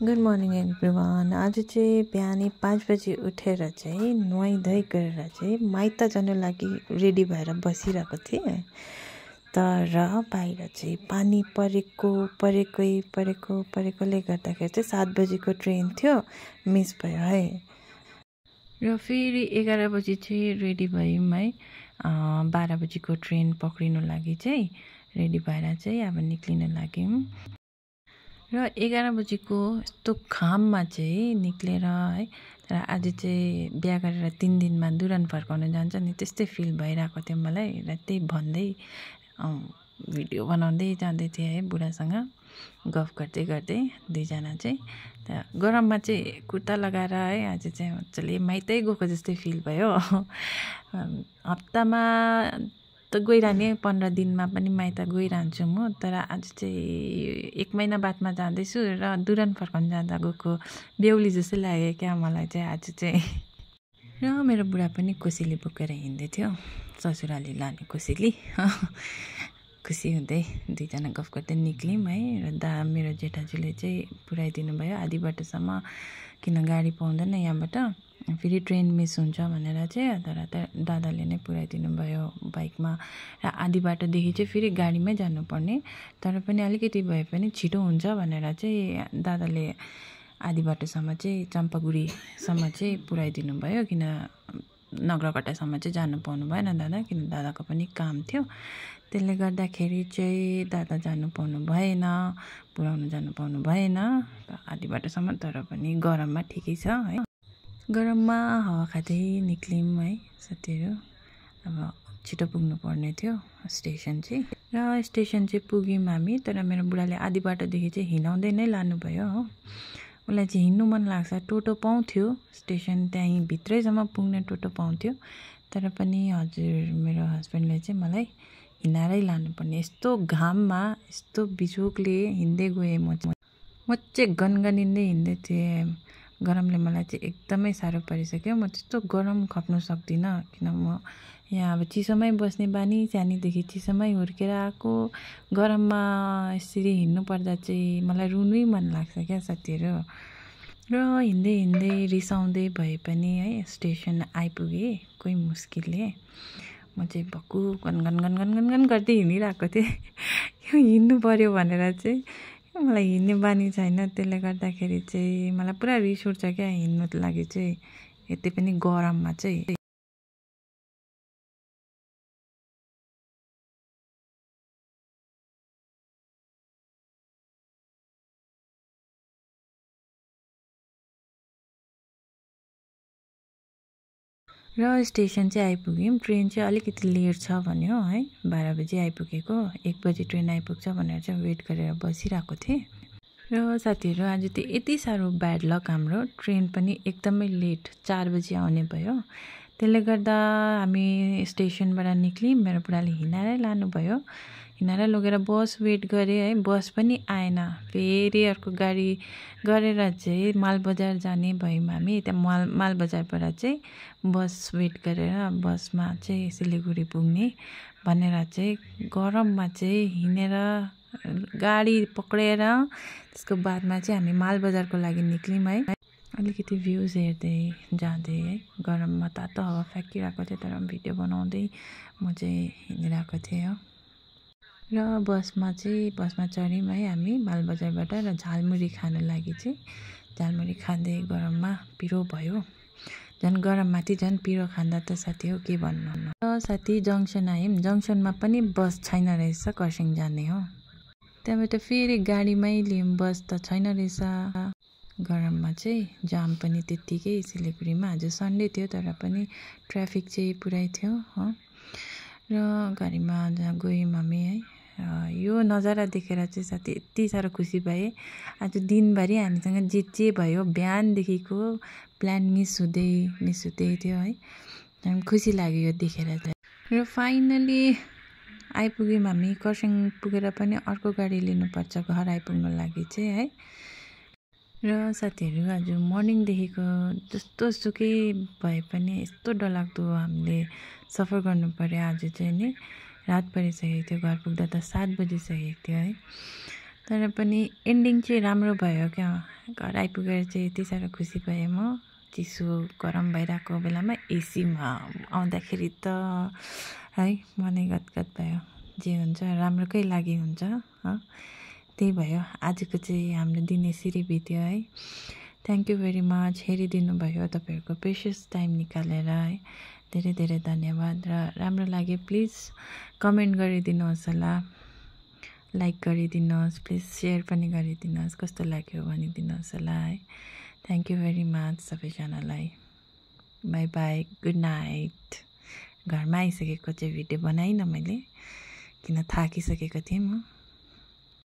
Good morning everyone. आज चाहिँ बिहानै 5 बजी उठेर चाहिँ नुहाइधुवाइ गरेर चाहिँ माइत जानु लागि रेडी भएर बसिरहेको थिएँ। तर बाहिर चाहिँ पानी परेकोले गर्दाखेरि चाहिँ 7 बजीको ट्रेन थियो, मिस भयो है। र फेरि 11 बजी चाहिँ रेडी भयौँ है। 12 बजीको ट्रेन पक्रिनु लागि चाहिँ रेडी भएर चाहिँ अब निक्लिन लाग्यौँ। र 11 बजीको यस्तो घाममा चाहिँ निक्लेर है। तर आज चाहिँ बिहा गरेर 3 दिनमा दुरान फर्काउन जान्छ नि, त्यस्तै फिल भइरहेको थियो मलाई। र त्यही भन्दै भिडियो बनाउँदै जाँदै थिएँ है, बुढासँग गफ गर्दै गर्दै दुईजना चाहिँ। त गरममा चाहिँ कुर्ता लगाएर है आज चाहिँ मजाले माइतै गएको जस्तै फिल भयो। हप्तामा त गइरहने, 15 दिनमा पनि माइत गइरहन्छु म। तर आज चाहिँ 1 महिना बादमा जाँदैछु र दुरान फर्काउन जाँदा गएको बेहुली जस्तै लाग्यो क्या मलाई चाहिँ आज चाहिँ। र मेरो बुढा पनि कोसेली बोकेर हिँड्दै थियो, ससुराली लाने कोसेली। खुसी हुँदै दुईजना गफ गर्दै निक्ल्यौँ है। र मेरो जेठाजुले चाहिँ पुऱ्याइदिनु भयो आधी बाटोसम्म, किन गाडी पाउँदैन यहाँबाट, फेरि ट्रेन मिस हुन्छ भनेर चाहिँ। तर दादाले नै पुऱ्याइदिनु भयो बाइकमा। र आधी बाटोदेखि चाहिँ फेरि गाडीमै जानुपर्ने, तर पनि अलिकति भए पनि छिटो हुन्छ भनेर चाहिँ दादाले आधी बाटोसम्म चाहिँ चम्पागुडीसम्म चाहिँ पुऱ्याइदिनु भयो। किन नगरकट्टासम्म चाहिँ जानु पाउनु भएन दादा, किन दादाको पनि काम थियो। त्यसले गर्दाखेरि चाहिँ दादा जानु पाउनु भएन, पुऱ्याउनु जानु पाउनु भएन आधी बाटोसम्म। तर पनि गरममा ठिकै छ है। गरममा हावा खाँदै निक्ल्यौँ है साथीहरू। अब छिटो पुग्नु पर्ने थियो स्टेसन चाहिँ। र स्टेसन चाहिँ पुग्यौँ हामी। तर मेरो बुढाले आधी बाटोदेखि चाहिँ हिँडाउँदै नै लानुभयो हो। उसलाई चाहिँ हिँड्नु मन लाग्छ, टोटो पाउँथ्यो स्टेसन त्यहीँ भित्रैसम्म पुग्ने टोटो पाउँथ्यो। तर पनि हजुर मेरो हस्बेन्डले चाहिँ मलाई हिँडाएरै लानुपर्ने। यस्तो घाममा यस्तो बिजोकले हिँड्दै गएँ म चाहिँ गनगनिँदै हिँड्दै थिएँ। गरमले मलाई चाहिँ एकदमै साह्रो परिसक्यो। म त्यस्तो गरम खप्नु सक्दिनँ, किन म यहाँ अब चिसोमै बस्ने बानी, सानैदेखि चिसोमै हुर्केर आएको। गरममा यसरी हिँड्नु पर्दा चाहिँ मलाई रुनै मन लाग्छ क्या साथीहरू। र हिँड्दै हिँड्दै रिसाउँदै भए पनि है स्टेसन आइपुगेँ कोही मुस्किलले। म चाहिँ भक्कु गनगन गर्दै हिँडिरहेको थिएँ। यो हिँड्नु पऱ्यो भनेर चाहिँ। मलाई हिँड्ने बानी छैन, त्यसले गर्दाखेरि चाहिँ मलाई पुरा रिस उठ्छ क्या हिँड्नुको लागि चाहिँ, यति पनि गरममा चाहिँ। र स्टेसन चाहिँ आइपुग्यौँ। ट्रेन चाहिँ अलिकति लेट छ भन्यो है, 12 बजी आइपुगेको, 1 बजी ट्रेन आइपुग्छ भनेर चाहिँ वेट गरेर बसिरहेको थिएँ। र साथीहरू आज त यति साह्रो ब्याड लक हाम्रो, ट्रेन पनि एकदमै लेट 4 बजी आउने भयो। त्यसले गर्दा हामी स्टेसनबाट निक्ल्यौँ। मेरो बुढाले हिँडाएरै लानुभयो, हिँडाएर लगेर बस वेट गरेँ है, बस पनि आएन। फेरि अर्को गाडी गरेर चाहिँ मालबजार जाने भयौँ हामी। त्यहाँ मालबजारबाट चाहिँ बस वेट गरेर बसमा चाहिँ सिलगढी पुग्ने भनेर चाहिँ गरममा चाहिँ हिँडेर गाडी पक्रेर त्यसको बादमा चाहिँ हामी मालबजारको लागि निक्ल्यौँ है। अलिकति भ्यूज हेर्दै जाँदै है, गरममा तातो हावा फ्याँकिरहेको थियो। तर भिडियो बनाउँदै म चाहिँ हिँडिरहेको थिएँ हो। र बसमा चढ्यौँ है हामी मालबजारबाट। र झालमुरी खानु लागि चाहिँ झालमुरी खाँदै गरममा पिरो भयो। झन् गरममाथि झन् पिरो खाँदा त साथी हो के भन्नु। र साथी जङ्सन आयौँ। जङ्सनमा पनि बस छैन रहेछ खरसाङ जाने हो। त्यहाँबाट फेरि गाडीमै लियौँ, बस त छैन रहेछ। गरममा चाहिँ जाम पनि त्यत्तिकै सिलगढीमा। आज सन्डे थियो तर पनि ट्राफिक चाहिँ पुरै थियो हो। र गाडीमा जहाँ गयौँ हामी है, यो नजारा देखेर चाहिँ साथी यति साह्रो खुसी भएँ। आज दिनभरि हामीसँग जे भयो बिहानदेखिको प्लान मिस हुँदै थियो है। खुसी लाग्यो यो देखेर चाहिँ। र फाइनली आइपुग्यौँ हामी। खरसाङ पुगेर पनि अर्को गाडी लिनुपर्छ घर आइपुग्नु लागि चाहिँ है। र साथीहरू आज मर्निङदेखिको जस्तो सुकै भए पनि यस्तो डरलाग्दो हामीले सफर गर्नु पर्यो आज चाहिँ नि। रात परिसकेको थियो, घर पुग्दा त 7 बजिसकेको थियो है। तर पनि एन्डिङ चाहिँ राम्रो भयो क्या। घर आइपुगेर चाहिँ यति साह्रो खुसी भएँ म। चिसो गरम भइरहेको बेलामा एसीमा आउँदाखेरि त है मनै गदगद भयो। जे हुन्छ राम्रोकै लागि हुन्छ। त्यही भयो आजको चाहिँ हाम्रो दिन यसरी बित्यो है। थ्याङ्क यू भेरी मच हेरिदिनु भयो तपाईँहरूको प्रेसियस टाइम निकालेर है। धेरै धेरै धन्यवाद। र राम्रो लाग्यो प्लिज कमेन्ट गरिदिनुहोस् होला, लाइक गरिदिनुहोस्, प्लिज सेयर पनि गरिदिनुहोस्, कस्तो लाग्यो भनिदिनुहोस् होला है। थ्याङ्क यू भेरी मच सबैजनालाई। By by, good night. घरमा आइसकेको चाहिँ भिडियो बनाइनँ मैले किन थाकिसकेको थिएँ म।